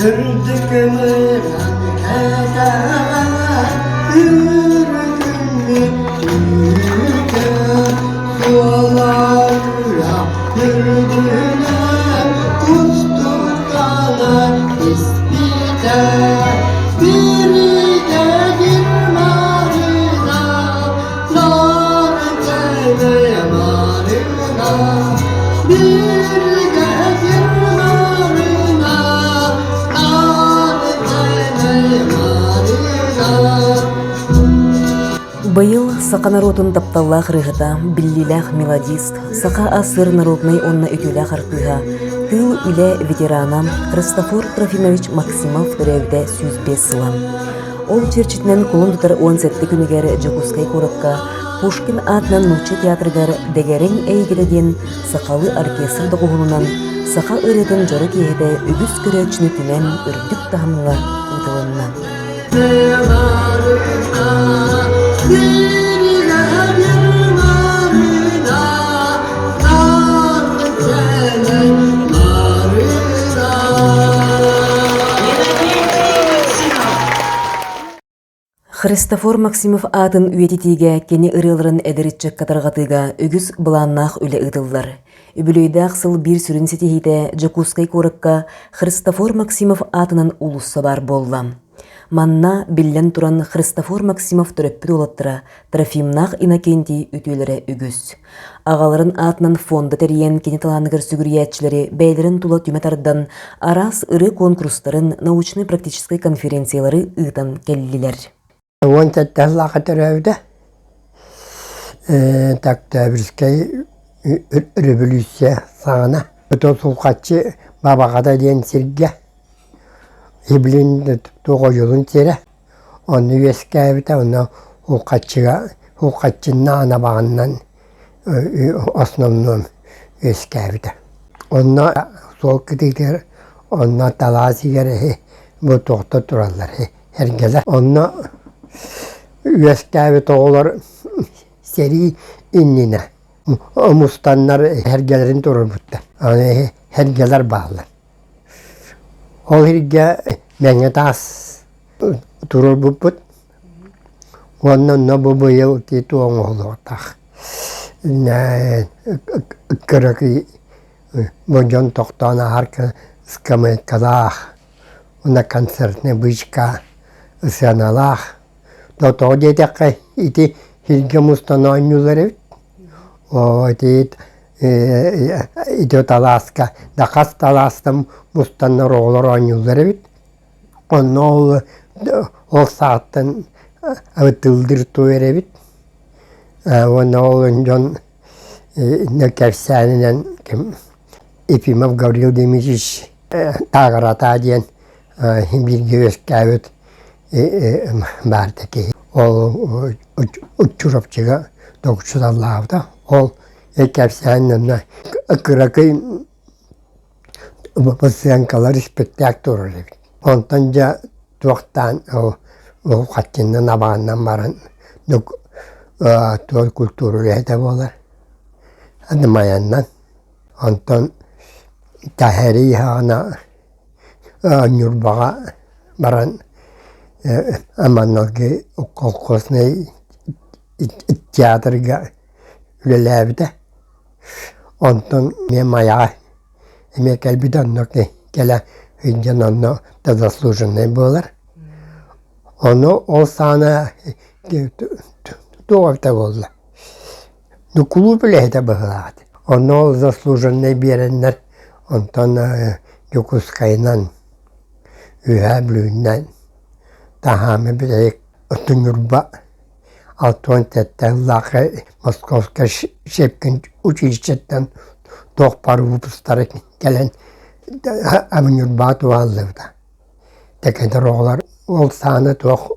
Үрдүк ымыран кэтэҕэ Үрүтүммүт түүтэ Суоларуйа үрдүнэн Кустуктанан испитэ Биригэдьир Марина Нарын сэмэй Марина Биригэдьир Марина Нарын сэмэй Марина Быйыл саха норуотун тапталлаах ырыаһыта, биллиилээх мелодист, Саха АССР народнай уонна үтүөлээх артыыһа, тыыл үлэ ветерана Христофор Трофимович Максимов төрөөбүтэ 105 сыла. Ол чэрчитинэн кулун тутар 17 күнүгэр Дьокуускай куоракка Пушкин аатынан нуучча театрыгар Дэгэрэҥ эйгэтэ диэн сахалыы оркестр доҕуһуолунан саха ырыатын дьоро киэһэтэ үгүс көрөөччүнү түмэн үрдүк таһымҥа ыытылынна. Христофор Максимов аатын үйэтитиигэ кини ырыаларын эдэр ыччакка тарҕатыыга үгүс былааннаах үлэ ыытыллар. Үбүлүөйдээх сыл биир сүрүн ситиһиитэ Дьокуускай куоракка Христофор Максимов аатынан уулусса баар буолла. Манна, биллэн туран, Христофор Максимов төрөппүт уолаттара Трофимнаах Иннокентий үтүөлэрэ үгүс. Аҕаларын аатынан фонда тэрийэн кини талааныгар сүгүрүйээччилэри бэйэлэрин тула түмэ тардан араас ырыа куонкурустарын, научнай-практическай конференциялары ыытан кэллилэр. 17 сыллаахха төрөөбүтэ. Октябрьскай революция саҕана Сулхаччы Бабаҕата диэн сиргэ Иблин туох ойуулун сирэ Онно үөскээбитэ, онно Улхаччыга Улхаччыннаан абаҕаннан основном үөскээбитэ. Онно суол кытыытыгар, онно талаа сигэр бу туохта тураллар эргэлэр. Онно үөскээбит оҕолор сэрии иннинэ мустаннар эргэлэрин туруорбуттар. Аны эргэлэр бааллар. Ол иһиргэ мэҥэ таас туруорбуппут уонна онно бу быйыл ити оҥоһуллуохтаах. Кыракый бу дьон тохтоон ааһар ыскамыайкалаах уонна концертнай быычка сыаналаах. Тоҕо диэтэххэ ити сиргэ мустан оонньуулар эбит. Оо ити ити талааска да хас талаастан мустаннар оҕолор оонньууллар эбит. Онно ол ол саҕаттан тылдыр туойар эбит. Уонна ол дьон кэпсээнинэн ким Ефимов Гаврил Дмитриевич Тааҕыратаа диэн бииргэ үөскээбит баар да киһи. Ол Чурапчыга докучуталлаабыта. Ол кэпсээн онно кыракый сценкалар испэктээк туруорар эбит. Онтон дьэ туохтаан ол хаччыннан абааннан баран туох культура үлэһитэ буолар. Аны майаннан. Онтон Таһэрий аана Ньурбаҕа баран Аманналгы колхознай театрга үлэлээбитэ. Онтон эмиэ Майаҕа эмиэ кэлбитэ онно кэлэ сылдьан онно да заслуженнай буолар. Ону ол саҕана туох эбитэ буолла Ну кулууп үлэһитэ быһыылаах этэ. Онно ол заслуженнай биэрэннэр онтон Дьокуускайынан, Үөһээ Бүлүүнэн таһаамы бүтэһик Ньурба 67 сыллаахха Московскай Щепкин училищеттан туох баар выпустара кэлэн Ньурбаҕа туһаллыбыта. Тэкэнэр оҕолор ол сааны туох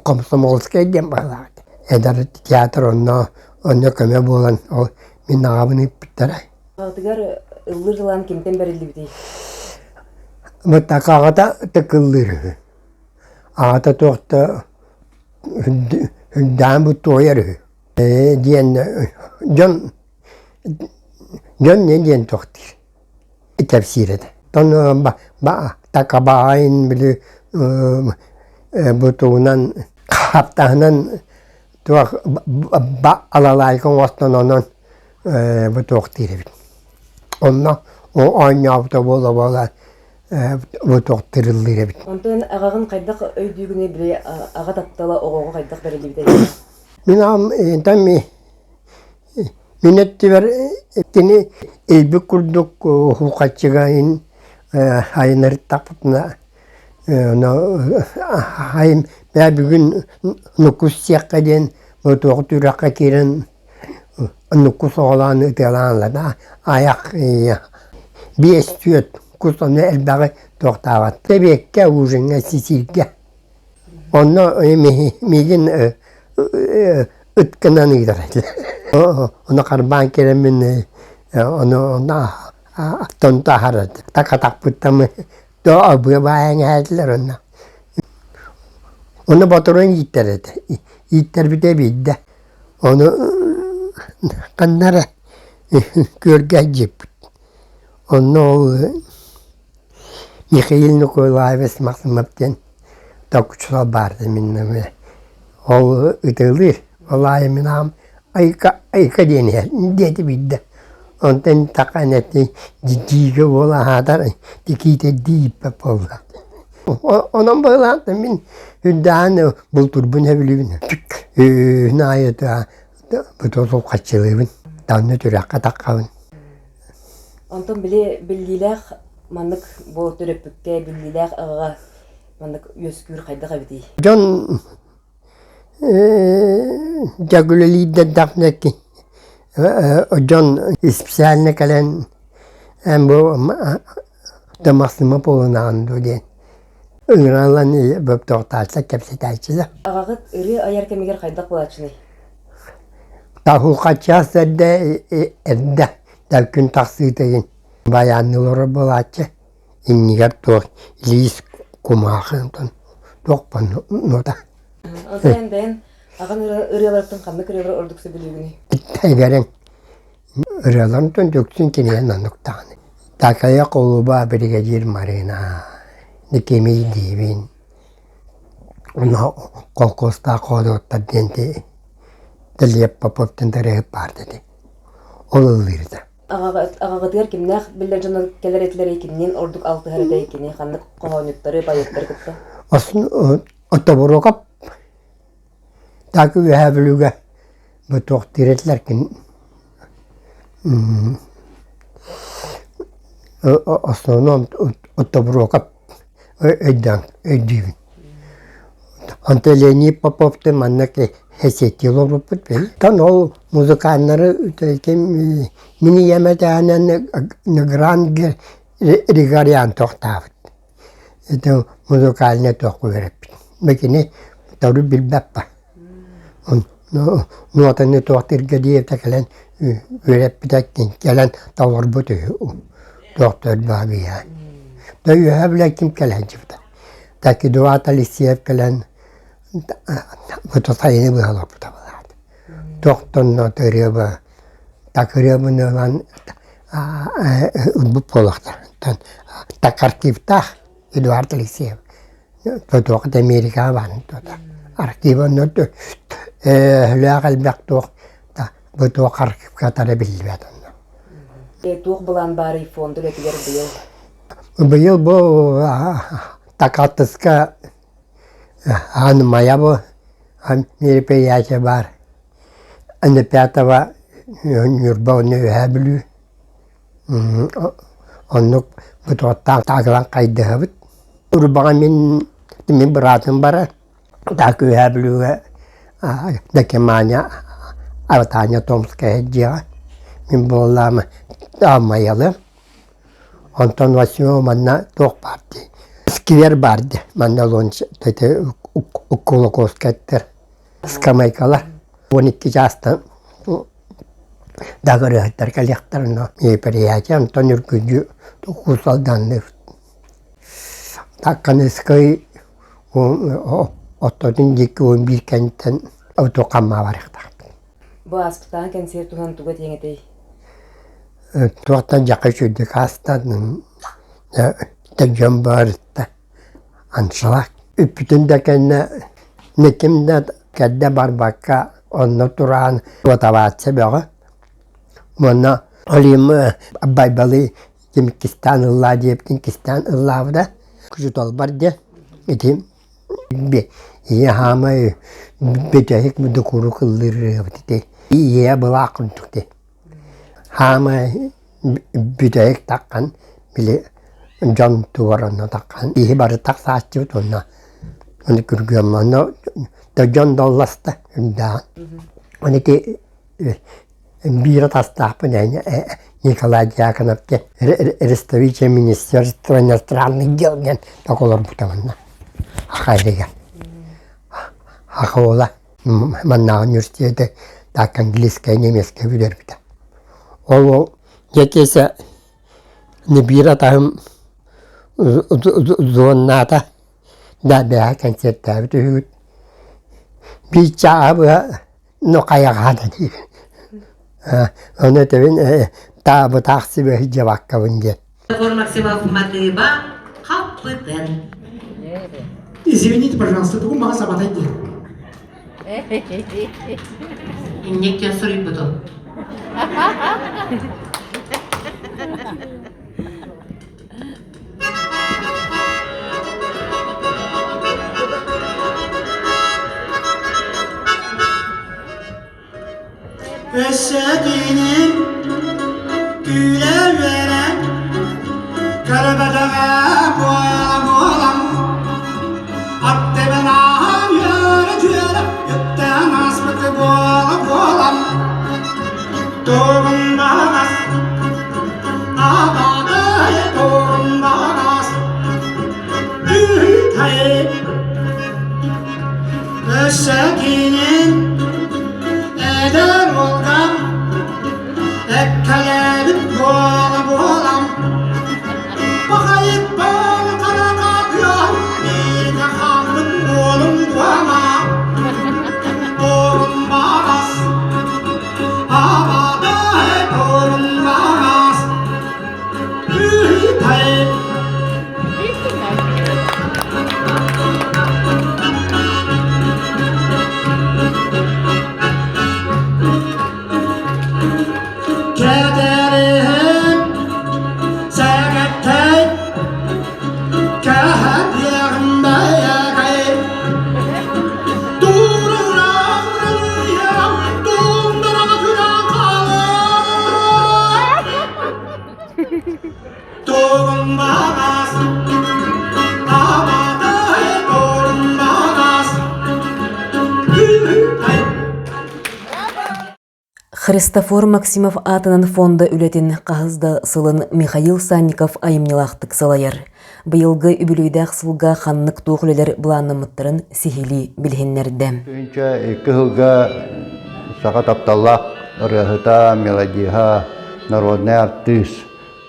комсомольскай диэн баҕалаах этэ. Эдэр театр онно онно көмө буолан ол мин аҕабын ыыппыттара. Аҕатыгар ыллыыр талаан кимтэн бэриллибитий? Бытака аҕата тыкыллыыр үһү. Аҕата туох да үрдээн бу туойар үһү. Ээ диэн дьон дьон не диэн туох диир. Кэпсиир этэ. Оттон такабаайын били бутугунан хаптаһынан туох алалайка оҥостон онон бу туохтуур эбит. Онно оонньообута буола-буола бу туохтууруллуур эбит. Онтон аҕаҕын хайдах өйдүүгүнүй били аҕа таптала оҕоҕо хайдах бэриллибитэй? Мин аҕам интэн мин өттүбэр кини илбит курдук уһулхаччыга ин айынарыттахпытына айым бээ бүгүн нукус сиэххэ диэн мотуох түрэххэ киирэн нукус оҕолоон ытыалаан ылла айах биэс түөрт кус ону элбэҕи туохтаабат эбиэккэ ужиҥҥа сисииргэ онно миигин ыт гынан ыытар этилэр ону харбаан кэлэммин ону тонто аһарар такатахпыттан То абыа баайан эһээтилэр онно. Ону ботуруон ииттэр этэ. Ииттэрбитэ биирдэ. Ону ханна эрэ күөлгэ илдьиппит. Онно ол Михаил Николаевич Максимов диэн токучула баар мин ол ытыалыыр. Ол аайы мин аҕам айка айка диэн иһэр диэтэ биирдэ. Онтон такан эти дьиигэ буола аһаатар тикиитэрдии ииппэт буолла. Онон быһылаан мин үрдээн бултурбун сөбүлүүбүн. Үһүн аайы бутуотул хаччылыыбын. Танны түрэххэ таххабын. Онтон били биллиилээх маннык бу төрөппүккэ биллиилээх аҕаҕа маннык үөскүүр хайдах эбитий? Дьон Дьөгүлэлиирдэрдэхпинэ дьон специально кэлэн эн бу Махсыма буолунаҕын дуо диэн ыҥыраллан бөптөөхтааччылар кэпсэтээччилэр. Аҕаҕыт ырыа айар кэмигэр хайдах буолааччыный? Таһулхаччаас эрдэ эрдэ күн тахсыыта игин байаанныы олорор буолааччы иннигэр туох илиис кумаахы онтон туох нота Онтон бэйэн аҕан ырыаларыттан ханнык ырыалары ордук сөбүлүүгүнүй? Эгэрэҥ ырыаларыттан үксүн кинигэ оннук даҕаны. Такая голуба биригэдьиир Марина, Никимий диибин, онно холкуостаах хоодуоттар диэн Лев Попов диэн ырыаһыт баар ити. Ол ыллыырда. Аҕаҕытыгар кимнээх биллэр дьоно кэлэр этилэрий, кимниин ордук алтыһар этэй, кини ханнык хоһоонньуттары, поэттары кытта? Отобуруокап так Үөһээ Бүлүүгэ бу туохтуур этилэр кин основном Отобуруокап өйдөөн өйдүүбүн. Онто Леонид Поповтыын манна кэсиэттии олорбуппут. Оттон ол музыканнары мин ийэм этээнэн Гранд Григорян тохтаабыт. Это музыкальный туох үөрэппит. Кини тору билбэппэ. Нуотаны туох тиргэ кэлэн үөрэппитэ кэлэн толорбут үһү. Туох баабыйа. Да үөһэ билэ ким кэлэн дьыбыта. Такидуат Алексеев кэлэн сайыны быһа олорбута былаат. Тохтонно ырыаба так ырыабын ылан ылбыт буолуохтар. Так архивтаах Эдуард Алексеев. Туох Америкаҕа баарын туота. Архив онно өһүлээх элбэх туох бу туох архивка тара биллибэт онно. Туох былаан баарый фонда үлэтигэр быйыл? Быйыл бу Такатыска Аан Майа бу мероприятие баар. Анна Пятова Ньурба уонна Үөһээ Бүлүү. Оннук бутуоттаах таакылан хайдыһабыт. Урбаҕа мин мин быраатым барар. Так Үөһээ Бүлүүгэ Дакиманя Таня Томская дьиэҕэ. Мин буоллаама Майалыам. Онтон восьмого манна туох баар дии, сквер баар дии, манна Кулаковскайтар скамейкалар. 12 чаастан дагырыһыттар кэлиэхтэр онно мероприятие, онтон үргүдьү Уус Алданныыр. Такканыскай оттотун диэки 11 кэнниттэн отуоххаммаа барыахтаахпын. Бу ааспытааҕы кэнсиэр туһунан тугу этиэҥ этэй? Туохтан дьахха үчүгэйдик аастан. Дьон баарытта аншлаг. Үппүтүн да кэннэ ким да кэрдэ барбакка онно тураан уоталааччы бөҕө. Уонна Олим Байбалы ким кистээн ыллаа диэбитин кистээн ыллаабыта. Кучуталбар диэн ити ийэ хаамай бүтэһик дукурук ыллыыр ырыабыт ити. Ийэ былаах курдук ти. Хаамай бүтэһик таххан били дьон тугар онно таххан киһи бары тахсааччыбыт уонна ону күргүөм онно дьон долласта үрдээҕин. Ону ити биир атастаахпын Николай Дьяконов диэн представитель Министерства иностранных дел диэн так олорбута манна Ахайдыга. Ахола маннааҕы университеты так английскай, немецкэй бүтэрбитэ. Ол ол дьэ биир атаһым зоннаата да бэйэ концерттээбит үһүгүт. Биир чааһы быһа ну хайаҕаһа да диибин. Ону этэбин таабытаах сибэһи дьабаккабын диэн. Максимов матыыба хаппытын. Извините, пожалуйста, тугум маҕа сабатай диэн. Инник диэн суруйбутум. Өссө түүнүн күлэ-үөрэ көрбөтөҕө буола-буолан аттыбын ааһан үөрэ-дьүөрэ үктээн ааспыты буола-буолан тугун баҕас абатай тугун баҕас Үүтэй Өссө киинин эдэр уолгам эккэлээбит буола-буолам Пахайыппын хараҕатыам бииргэ хаалбыт уолум дуома Туорум баҕас абатай туорум баҕас Үүтэй Кэтэриһин сэгэттэй кэһэтиэҕим бэйэкэй Турураах туундараҕа күрээн хаалар Тугуммагас, абатай тугуммагас, Христофор Максимов аатынан фонда үлэтин хаһыс да сылын Михаил Санников айымньылаахтык салайар. Быйылгы үбүлүөйдээх сылга ханнык туох үлэлэр былааннаммыттарын сиһилии билиһиннэрдэ. 2002 сылга саха тапталлаах ырыаһыта, мелодиһа, народнай артыыс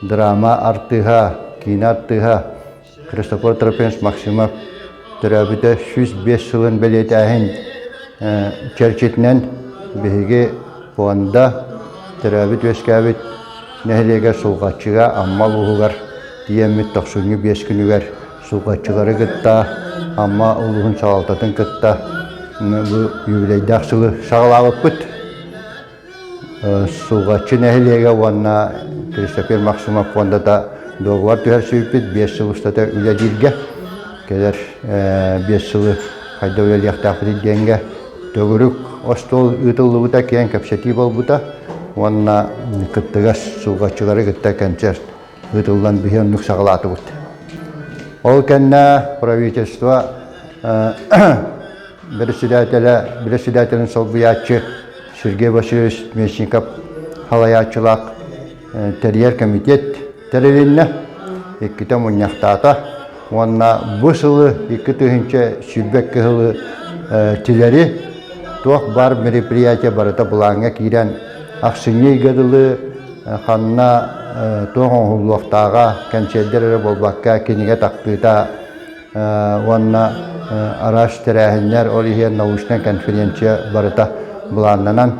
драма артыыһа, киинэ артыыһа Христофор Трофимович Максимов төрөөбүтэ 105 сылын бэлиэтээһин чэрчитинэн биһиги пуонда төрөөбүт-үөскээбит нэһилиэгэр Сулҕаччыга Амма улууһугар тиийэммит тохсунньу биэс күнүгэр Сулҕаччылары кытта Амма улууһун салалтатын кытта бу юбилейдаах сылы саҕалаабыппыт. Сулҕаччы нэһилиэгэ уонна Кристофер Максимов фондата договор түһэрсибиппит биэс сыл устата үлэлииргэ кэлэр биэс сылы хайда үлэлиэхтээхпитий диэҥҥэ төгүрүк остуол ыытыллыбыта, киэҥ кэпсэтии буолбута уонна кыттыгас сулҕаччылары кытта концерт ыытыллан биһи оннук саҕалаатыбыт. Ол кэннэ правительство председателэ, председателин солбуйааччы Сергей Васильевич Местников салайааччылаах тэрийэр комитет тэрилиннэ, иккитэ мунньахтаата уонна бу сылы 2022 сылы тилэри туох баар мероприятие барыта былааҥҥа киирэн ахсынньы ыйга дылы ханна туох оҥоһуллуохтааҕа кэнсиэрдэр эрэ буолбакка кинигэ тахтыыта уонна араас тэрээһиннэр, ол иһигэр научнай конференция барыта былааннанан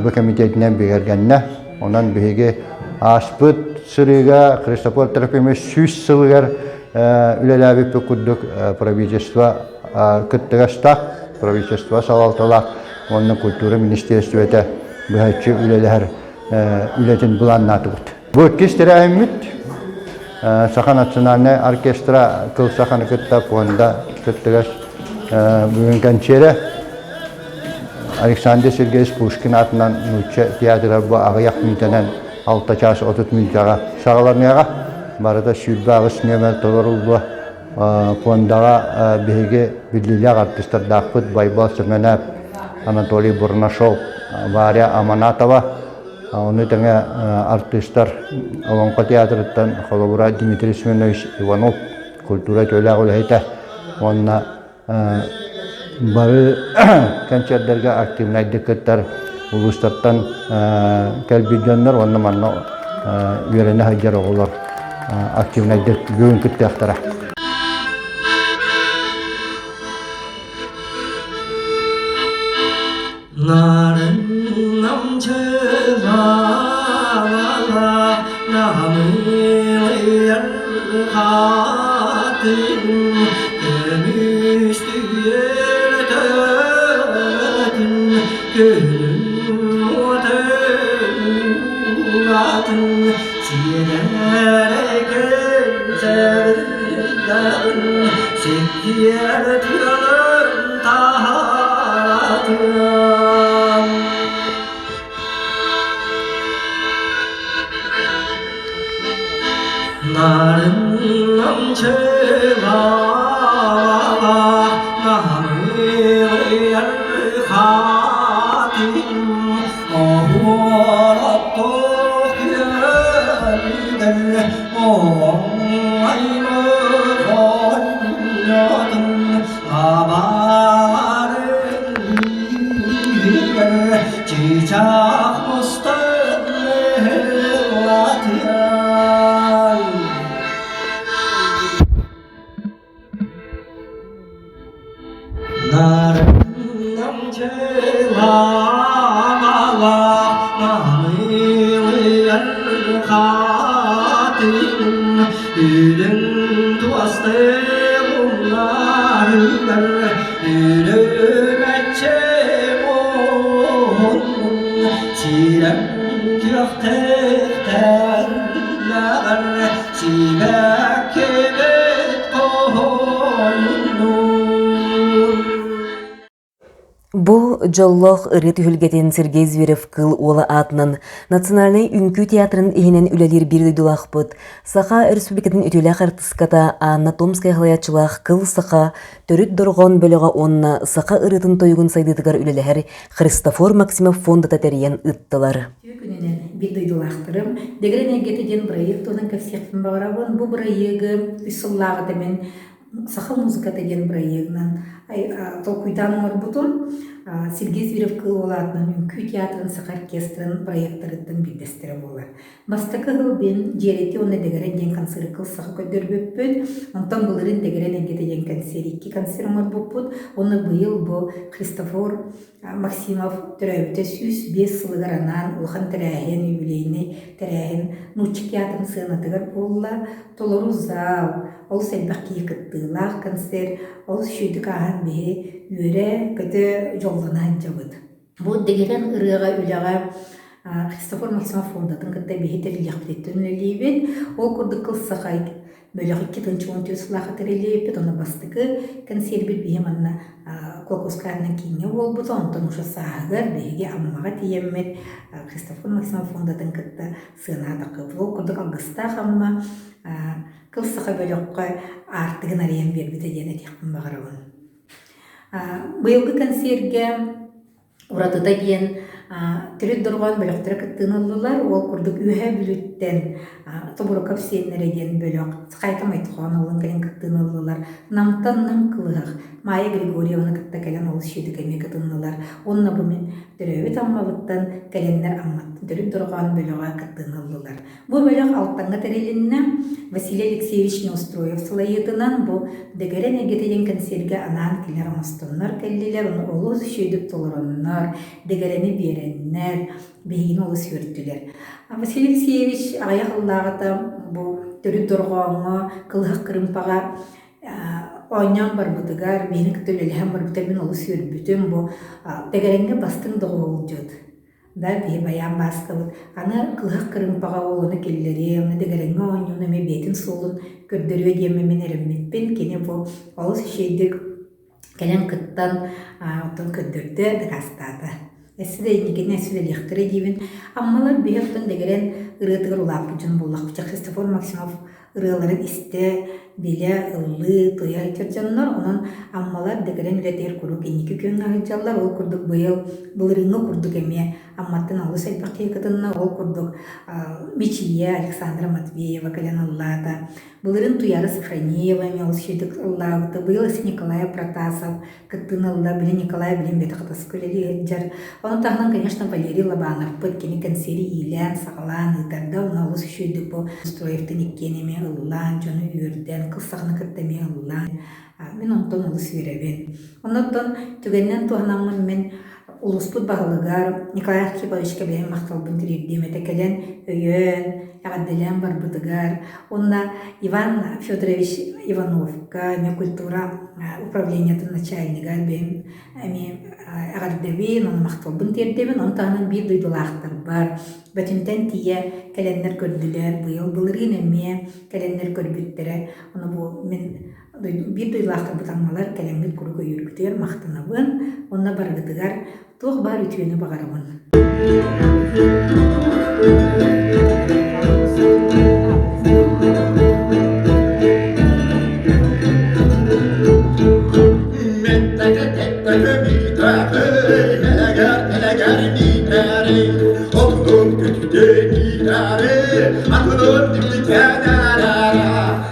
бу кэмитиэтинэн бигэргэннэ. Онон биһиги Ааспыт сырыыга Христофор Трофимович 100 сылыгар үлэлээбиппит курдук правительство кыттыгастаах, правительство салалталаах уонна культура министиэристибэтэ быһаччы үлэлэһэр үлэтин былааннаатыбыт. Бу иккис тэрээһиммит Саха национальнай оркестра Кыл Саханы кытта пуонда кыттыгас бүгүн кэнсиэрэ Александр Сергеевич Пушкин аатынан нуучча театрыгар бу аҕыйах мүнүүтэнэн 6 чаас 30 мүнүүтэҕэ саҕаланыаҕа. Барыта 28 нүөмэр толоруллуо. Пуондаҕа биһиги биллиилээх артыыстардаахпыт Байбал Сэмэнэп, Анатолий Бурнашов, Варя Аманатова, ону тэҥэ артыыстар Олоҥхо театрыттан холобура Дмитрий Семенович Иванов, культура үтүөлээх үлэһитэ уонна бары кэнсиэрдэргэ активнайдык кыттар улуустартан кэлбит дьоннор уонна манна үөрэнэ сылдьар оҕолор активнайдык бүгүн кыттыахтара. Бу дьоллоох ырыа түһүлгэтин Сергей Зверев-Кыыл Уола аатынан Национальнай үҥкүү театрын иһинэн үлэлиир биир дойдулаахпыт, Саха Республикатын үтүөлээх артыската Анна Томская салайааччылаах Кыл Саха төрүт дорҕоон бөлөҕө уонна саха ырыатын тойугун сайдыытыгар үлэлэһэр Христофор Максимов фондата тэрийэн ыыттылар. Үтүө күнүнэн биир дойдулаахтарым Дэгэрэн эйгэтэ диэн бырайыак туһунан кэпсиэхпин баҕарабын. Бу бырайыагы үс сыллааҕыта мин Саха музыката диэн бырайыагынан толкуйдаан оҥорбутум. Сергей Зверев-Кыыл Уола аатынан үҥкүү театрын саха оркестрын проектарыттан биирдэстэрэ буолар. Бастакы сыл мин Дьиэрэти уонна Дэгэрэн диэн концеры кыл саха көрдөрбүппүт. Онтон былырыын Дэгэрэн эйгэтэ диэн концерт икки концерт оҥорбуппут. Уонна быйыл бу Христофор Максимов төрөөбүтэ 105 сылыгар анаан улахан тэрээһин, юбилейнай тэрээһин Нуучча театрын сыанатыгар буолла. Толору зал, олус элбэх киһи кыттыылаах концерт, олус үчүгэйдик ааһан биһи үөрэ-көтө дьоллоно сылдьабыт. Бу дэгэрэн ырыаҕа үлэҕэ Христофор Максимов фондатын кытта биһи тэриллиэхпититтэн үлэлиибит. Ол курдук Кыл Сахай бөлөх 214 сыллаахха тэриллибиппит. Онно бастакы кэнсиэрбит биһи манна Куокускай атынан кииҥҥэ буолбута. Онтон уже сааһыгар биһиги Аммаҕа тиийэммит Христофор Максимов фондатын кытта сыанаҕа таххыбыт. Ол курдук Алгыстаах Амма Кыл Саха бөлөххө аартыгын арыйан биэрбитэ диэн этиэхпин баҕарабын. Быйылгы кэнсиэргэ уратыта диэн төрүт дорҕоон бөлөхтөрө кыттыыны ыллылар. Ол курдук Үөһээ Бүлүүттэн Тобурукап сиэннэрэ диэн бөлөх Хайта Мойтохоон уолун кэлин кыттыыны ыллылар. Намтан Нам Кылыһах Майя Григорьеваны кытта кэлэн олус үчүгэйдик эмиэ кытыннылар. Уонна бу мин төрөөбүт Аммабыттан кэлэннэр Амматтан төрүт дорҕоон бөлөҕө кыттыыны ыллылар. Бу бөлөх Алтаҥҥа тэрилиннэ. Василий Алексеевич Неустроев салайыытынан бу Дэгэрэн эйгэтэ диэн кэнсиэргэ анаан кинилэр оҥостоннор кэллилэр, ону олус үчүгэйдик толороннор, дэгэрэни биэрэннэр. кэлэннэр биһигини олус үөртүлэр. Василий Алексеевич аҕыйах ыллааҕыта бу төрүт дорҕооҥҥо, кылыһах кырыымпаҕа оонньоон барбытыгар, биһигини кытта үлэлэһэн барбытыгар мин олус үөрбүтүм. Бу Тэгэрэҥҥэ бастыҥ доҕуһуолдьут да биһи байаан бааскабыт. Аны кылыһах кырыымпаҕа уолуну киллэриэ, ону Дэгэрэҥҥэ оонньууну эмиэ бэйэтин суолун көрдөрүө диэммин мин эрэммиппин. Кини бу олус үчүгэйдик кэлэн кыттан оттон көрдөрдө, дакаастаата. Өссө да инникини өссө үлэлиэхтэрэ диибин. Аммалар биһи оттон дэгэрэн ырыатыгар улааппыт дьон буоллахпыт. Христофор Максимов ырыаларын истэ, билэ, ыллыы, туйа сылдьар дьоннор. Онон Аммалар дэгэрэн үлэтигэр куруук инники күөҥҥэ сылдьаллар. Ол курдук быйыл былырыыҥҥы курдук эмиэ Амматтан олус элбэх киһи кытынна. Ол курдук Мичийэ Александра Матвеева кэлэн ыллаата. Былырыын Туйаара Софронеева эмиэ олус үчүгэйдик ыллаабыта. Быйыл өссө Николай Протасов кыттыыны ылла. Били Николай билин бэйэтэ Хатаска үлэлии сылдьар. Ону таһынан, конечно, Валерий Лобановпыт кини кэнсиэри иилээн, саҕалаан ыытарда. Онно олус үчүгэйдик бу Строевтан иккиэн эмиэ ыллаан, дьону үөрдэн, кыл саҕаны кытта эмиэ ыллаан. Мин онтон олус үөрэбин. Оннуттан түгэнинэн туһанаммын мин улууспут баһылыгар Николай Архиповичка бэйэм махталбын тириэрдиэм этэ кэлэн өйөөн, эҕэрдэлээн барбытыгар уонна Иван Федорович Ивановка эмиэ культура управлениетын начальнигар бэйэм эмиэ эҕэрдэбин уонна махталбын тиэрдэбин. Ону таһынан биир дойдулаахтарбар Бөтүнтэн тиийэ кэлэннэр көрдүлэр, быйыл былырыын эмиэ кэлэннэр көрбүттэрэ. Ону бу мин биир дойдулаахтарбыт Аммалар кэлэҥҥит куруук өйүүргүтүгэр махтанабын уонна барыгытыгар туох баар үтүөнү баҕарабын.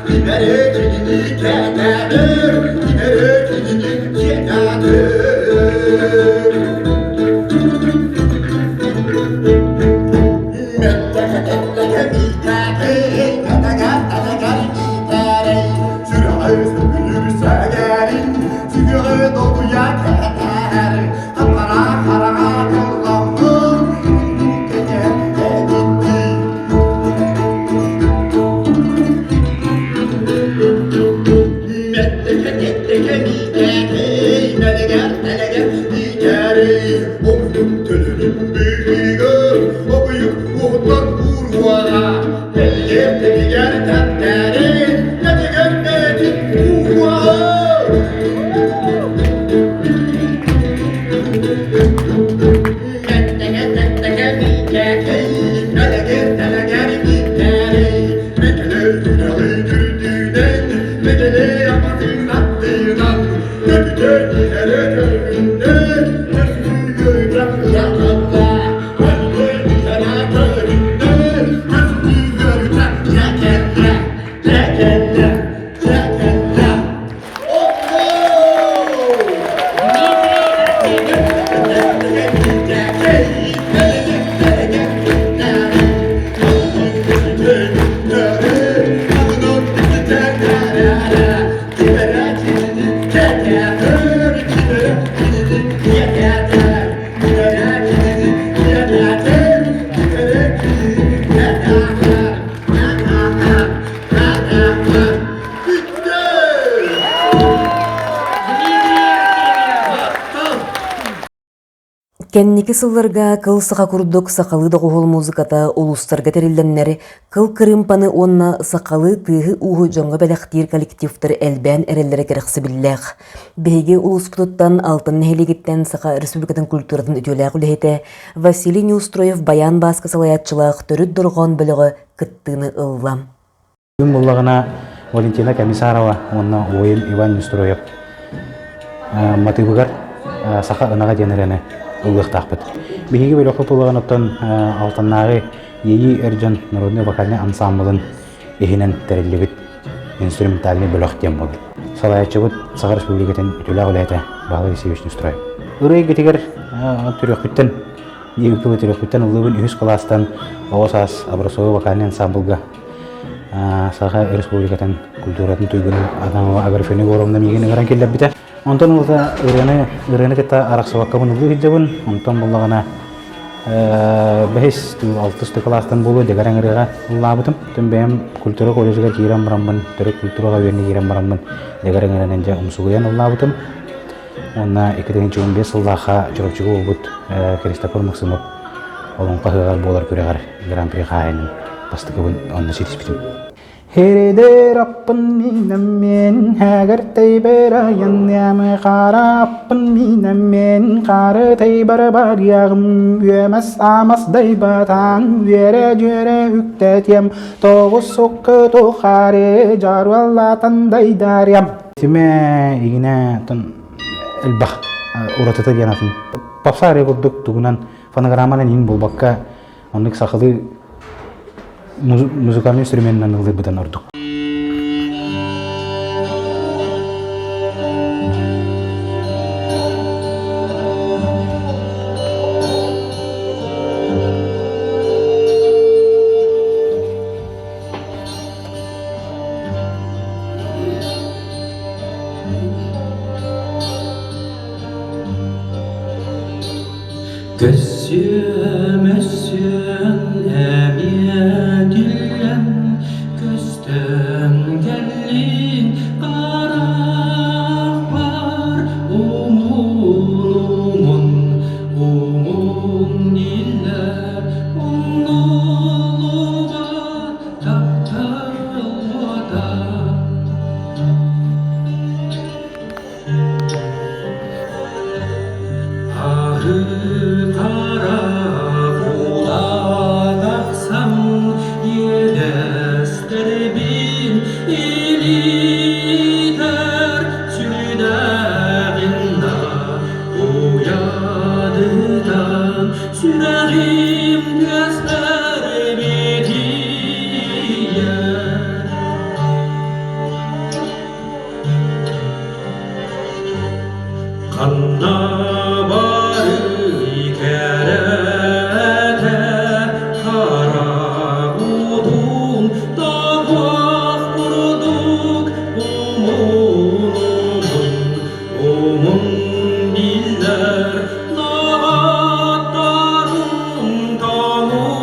Дмитрий Артемьев. Дмитрий Артемьев. Кэнники сылларга кыл саха курдук сахалыы доҕуһуол музыката улуустарга тэриллэннэр кыл кырыымпаны уонна сахалыы тыаһы-ууһу дьоҥҥо бэлэхтиир коллективтар элбээн эрэллэрэ кэрэхсэбиллээх. Биһиги улууспутуттан Алтан нэһилиэгиттэн Саха Республикатын культуратын үтүөлээх үлэһитэ Василий Неустроев Баян Бааска салайааччылаах Төрүт дорҕоон бөлөҕө кыттыыны ылла. Күн буллаҕына Валентина Комиссарова уонна убайым Иван Неустроев матыыбыгар саха ынаҕа диэн ырыаны ыллыахтаахпыт. Биһиги бөлөхпүт буоллаҕына оттон Алтаннааҕы Иэйии эр дьон народнай вокальнай ансаамбылын иһинэн тэриллибит инструментальный бөлөх диэн буолар. Салайааччыбыт Саха Республикатын үтүөлээх үлэһитэ Баһылай Васильевич Неустроев. Ырыа эйгэтигэр төрүөхпүттэн диэбиккэ төрүөхпүттэн ыллыыбын үһүс кылаастан оҕо саас образцовый вокальный ансамблга Саха Республикатын культуратын туйгунун Адамова Аграфена Егоровна миигин ыҥыран киллэрбитэ. Онтон ылата ырыаны, ырыаны кытта арахсыбаккабын ыллыы сылдьабын. Онтон буллаҕына Бэһис алтыс кылаастан буолуо дэгэр ыҥырыаҕа ыллаабытым. Оттон бэйэм культура колледжыгар киирэн бараммын, төрүт культураҕа үөрэнэ киирэн бараммын дэгэр ыҥыранан дьэ умсугуйан ыллаабытым. Уонна 2015 сыллаахха Чурапчыга буолбут Христофор Максимов олоҥхо ыһыаҕар буолар күрэҕэр Гран-при хаһаайынын бастакыбын онно ситиспитим. Херидер аппын минэммен, хэгэртэй айаннямы хара аппын минэммен, хары тайбары барьягым, үөмэс амас дайбатан, үөрэ дьүөрэ үктэтиэм, тоҕус суккы тухари, жаруаллатан дайдарьям. Симэ игинэ тон элбэх уратыта диэн атын. Попса эрэ курдук тугунан фонограмманан иин булбакка оннук сахалыы музыкальный инструменынан ыллыырбытын ордук. Көссүөм өссүөн эмиэ түллэн көстөн кэллин харахпар умун умун умун иллэр умнуллубат таптал уота. Ары-хара кулан ахсам иэдэстэрбин илитэр сүрэҕин да уйадытан сүрэҕим түөспэр битийэр. Ханна барый кэрэтэ хара кутум табах курдук умун умун биллэр наҕаттарым тоҥуйдук.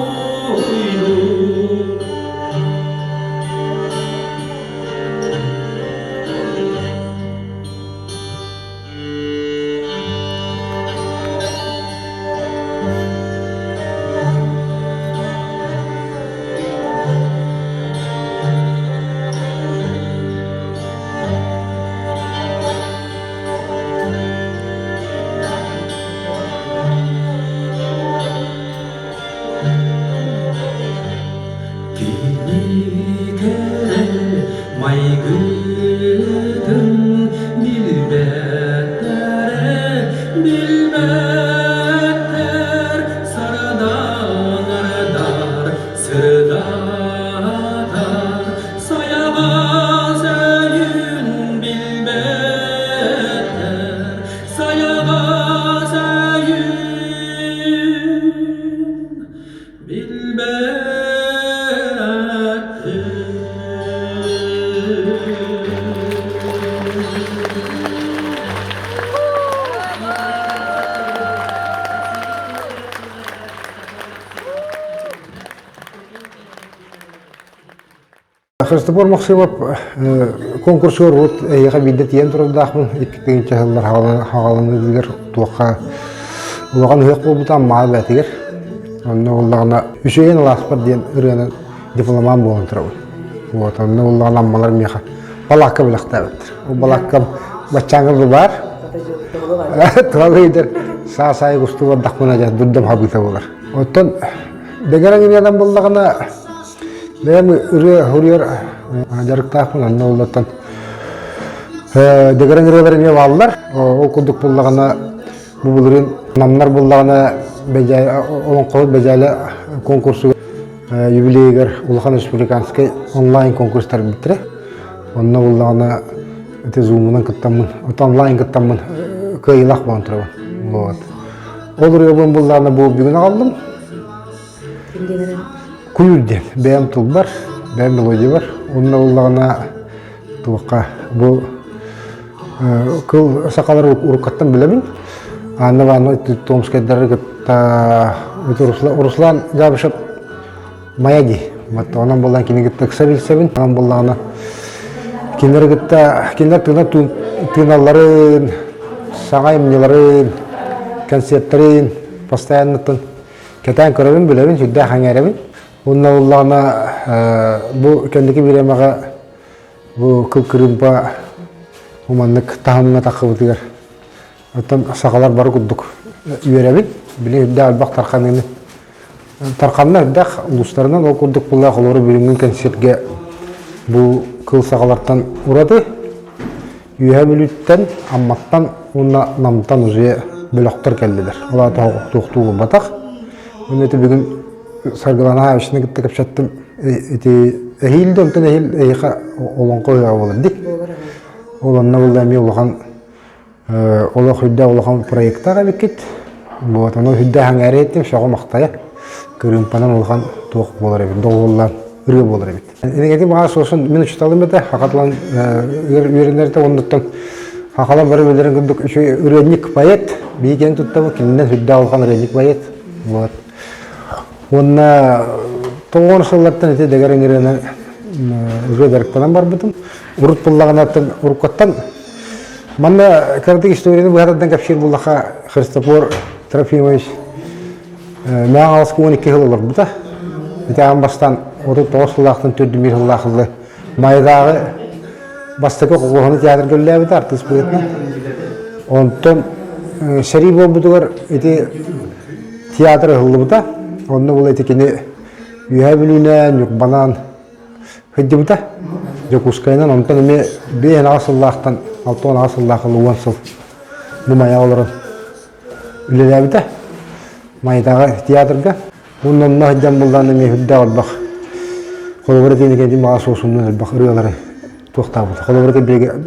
Кини кэрэ майгытын билбэттэрэ билбэттэр сардаҥардар сырдатар сайаҕас өйүн билбэттэр сайаҕас өйүн Христофор Максимов конкурсугар урут эйиэхэ биирдэ тиийэн турардаахпын икки тыһыынча сыллар хаҕаланыытыгар туохха улахан ыһыах буолбута Аммаҕа бээтигэр Онно буоллаҕына үчүгэйин алааспар диэн ырыаны дипломан буолан турабын. Вот онно буоллаҕына аммалар миэхэ балаакка бэлэхтээбиттэр. Ол балааккам баччааҥҥа баар. Туһалыйдар саас аайы устуу бардахпына дьэ дурдам хабыыта буолар. Оттон дэгэрэҥ ырыанан буоллаҕына бэйэм ырыа суруйар дьарыктаахпын онно буоллаттан дэгэрэҥ ырыалар эмиэ бааллар. Ол курдук буоллаҕына Бу былырыын намнар буллаҕына олоҥхоһут Бэдьээлэ конкурсугар юбилейыгар улахан республиканскай онлайн конкурстар бүттэрэ. Онно буллаҕына ити зумунан кыттаммын, онлайн кыттаммын кыайыылаах буолан турабын. Вот. Ол ырыабын буллаҕына бу бүгүн аҕаллым. Куйур диэн бэйэм тылбар, бэйэм мелодиябар. Онно буллаҕына туохха бу кыл сахалары уруккаттан билэбин. Анна Ивановна Томскайдары кытта Руслан Габышев Майа дии. Вот онон буолан кини кытта ыкса билсэбин. Онон буоллаҕына кинилэри кытта кинилэр тыына тыыналларын, саҥа айымньыларын, концерттарын постоянно кэтээн көрөбүн, билэбин, сүрдээх эҥээрэбин. Уонна буоллаҕына бу кэнники бириэмэҕэ бу кыл кырыымпа маннык таһымҥа таххыбытыгар оттон сахалар бары курдук үөрэбин. Били үрдээх элбэх тарханыыны Тарханна элбэх улуустарынан ол курдук буллаах олору бүгүҥҥү кэнсиэргэ бу кыл саҕалартан ураты Үөһээ Бүлүүттэн, Амматтан уонна Намтан уже бөлөхтөр кэллилэр. Ол аата туохтуу буолбатах. Уонна ити бүгүн Саргылана Авичны кытта кэпсэттим. Ити эһиил да онтон эһиил эһиэхэ олоҥхо ыһыаҕа буолар дии. Ол онно буолла эмиэ улахан Олох үрдээх улахан проектаах эбиккит. Вот, ону үрдээх аҥаары эттим, сөҕө-махтайа. Кырыымпанан улахан туох буолар эбит, доҕуһуоллаан ырыа буолар эбит. Энигети баҕа суосун мин учуталым этэ, хахатлан үөрэнэртэ оннуттан хахалар бары билэрин курдук үчүгэй ырыанньык поэт, биһиги туттабыт, кининэн үрдээх улахан ырыанньык поэт. Вот. Уонна тоҕуон сыллартан ити дэгэр ыҥырыанан ырыа дьарыктанан барбытым. Урут буллаҕынаттан уруккаттан Манна кыратык историяны быһаарардан кэпсиир буоллахха Христофор Трофимович Мэҥэ Хаҥаласка 12 сыл олорбута. Ити аан бастаан 39 сыллаахтан төрдүмүр сыллаах ыллы Майдааҕы бастакы Куһаны театрга үлэлээбитэ артыыс быһыытынан. Онтон сэрии буолбутугар ити театр ыһыллыбыта. Онно була ити кини Үөһээ Бүлүүнэн, Ньурбанан Сылдьыбыта. Дьокуускайынан онтон эмиэ 58 сыллаахтан 68 сыллаах уон сыл бу Майаҕа олорон үлэлээбитэ. Майатааҕы театрга. Уонна онно сылдьан буллаан эмиэ үрдээх элбэх холобура тиэнэ маҕа суосуннун элбэх ырыалары туохтаабыта. Холобура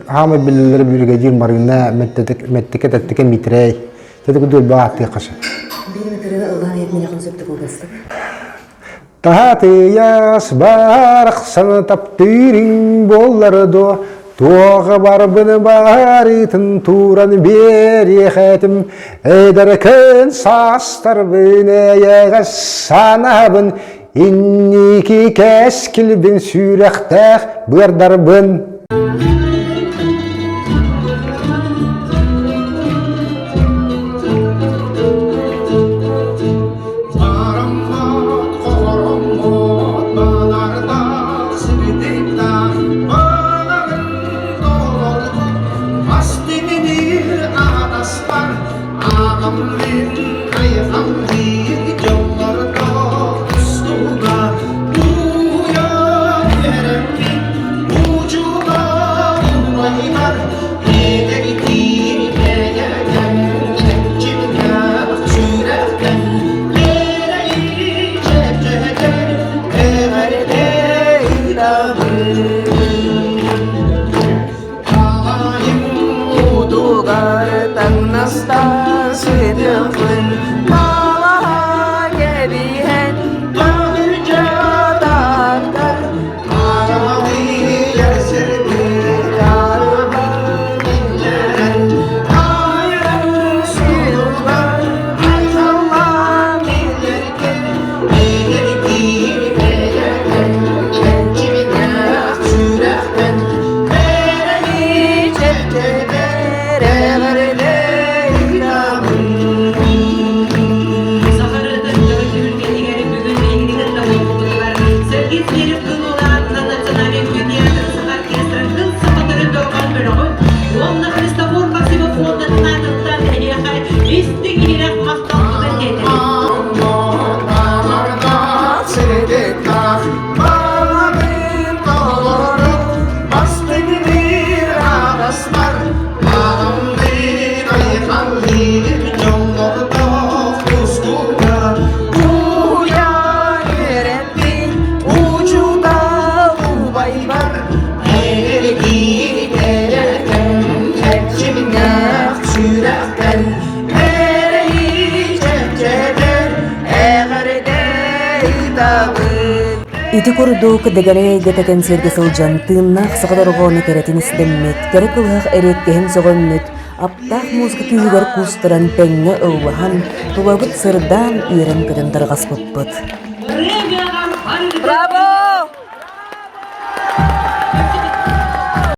хаамай биллэллэрэ биригэдьиир Марыына, Мэттикэ Тэттикэ Митрэй. Тэти курдук элбэх ааттыахха сөп. Биир ырыаны ыллаан иһит сөптө кылгастык. Таһатыйас барахсаны таптыырыҥ буоллар дуо, туоҕа барбын барытын тууран биэриэх этим, эдэркэн саастарбын эйэҕэс санаабын, инники кэскилбин сүрэхтээх быардарбын. Бараммат, хороммот, балардаах, сирдиктаах, баларын толорбут, мас тимир аатастар, ааҕаммын, айхаллыыр дьоллордоох тустууга Уйан эрэммит, учуутал убайбар, эдэрдиир бэйэкэм, чэпчэкээх сүрэхтэн, эрэйи чэпчэтэр, эҕэрдэ ыытабын. Таайым удугар таҥнаста сытыахпын, балаһа кэбиһэн, таһырдьа тартар, араҕыйар сырдык арбан иннэрэн, айан сыллар, айхаллаан илэргэн, эдэрдиир бэйэкэм, чэпчэкээх сүрэхтэн, Сахарытын дьоро түһүлгэтигэр бүгүн биһигини кытта буолбутугар Сергей Зверев кыл аатынан национальнай театр саха оркестрын кыл саха төрүт дорҕоон бөлөҕүн уонна Христофор Максимов фондатын аатыттан эһиэхэ истиҥ иһирэх махталбытын тиэрдэбит. Сүрэхтэн эрэйи чэпчэтэр эҕэрдэ ыытабын Ити курдук Дэгэрэй эйгэтэ кэнсиэргэ сылдьан тыыннаах саха дорҕоону кэрэтин истэммит, кэрэ кылыһах эриэккэһин сөҕөммүт, аптаах музыка күүһүгэр куустаран тэҥҥэ ыллаһан, тулабыт сырдаан үөрэн-көтөн тарҕаспыппыт. Браво!